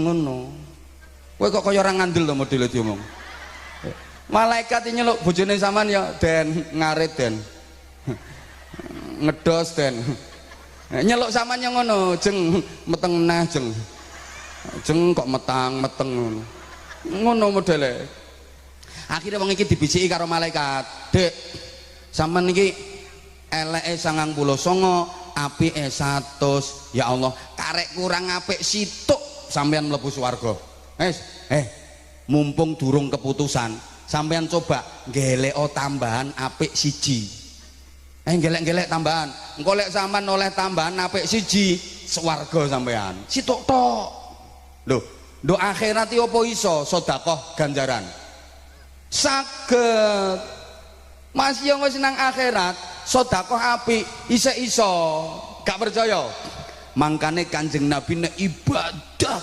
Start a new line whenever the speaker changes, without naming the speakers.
Ngono. Kowe kok kaya ora ngandel to modele diomong. Malaikat nyeluk bojone sampean ya, "Den, ngarit, Den. Ngedos, Den." Nyeluk sampean yang ngono, "Jeng, meteng neh, Jeng. Jeng, kok metang, meteng," ngono. Ngono modele. Akhirnya wong iki dibisiki karo malaikat, "Dek, sampean iki eleke 99, apike 100. Ya Allah, karek kurang apik situk sampean mlebu swarga. Wes, mumpung durung keputusan, sampean coba geleko tambahan apik siji. Gelek-gelek tambahan. Engko lek sampean oleh tambahan apik siji, swarga sampean. Situk tok." Lho, nduk akhirat iki apa iso sedekah ganjaran? Saged. Mas yo wis nang akhirat, sedekah apik isih iso. Gak percaya? Mangkane Kanjeng Nabi nek ibadah gak